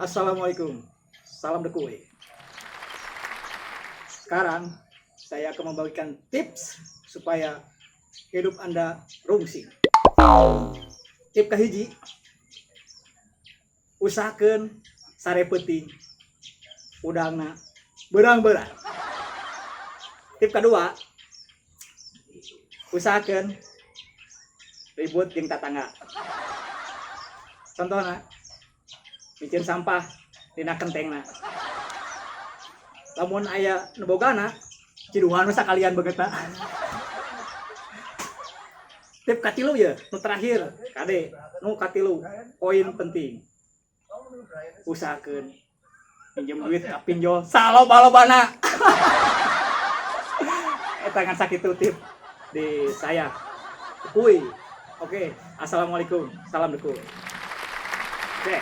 Assalamualaikum. Salam dekuy. Sekarang saya akan membagikan tips supaya hidup Anda rungsing. Tip kahiji, usahakan sare peuting hudangna beurang-beurang. Tip kedua, usahakan ribut jeung tatangga. Contohnya, miceun sampah dina kentengna. Lamun aya nu bogana, ciduhan we sakalian beungeutna. Tip katilu ya, nu terakhir, kade, nu katilu, poin penting. Usahakeun minjem duit ka pinjol saloba-lobana. Eta ngan sakitu tip di saya. Kuy. Oke, assalamualaikum. Salam dekuy. Oke.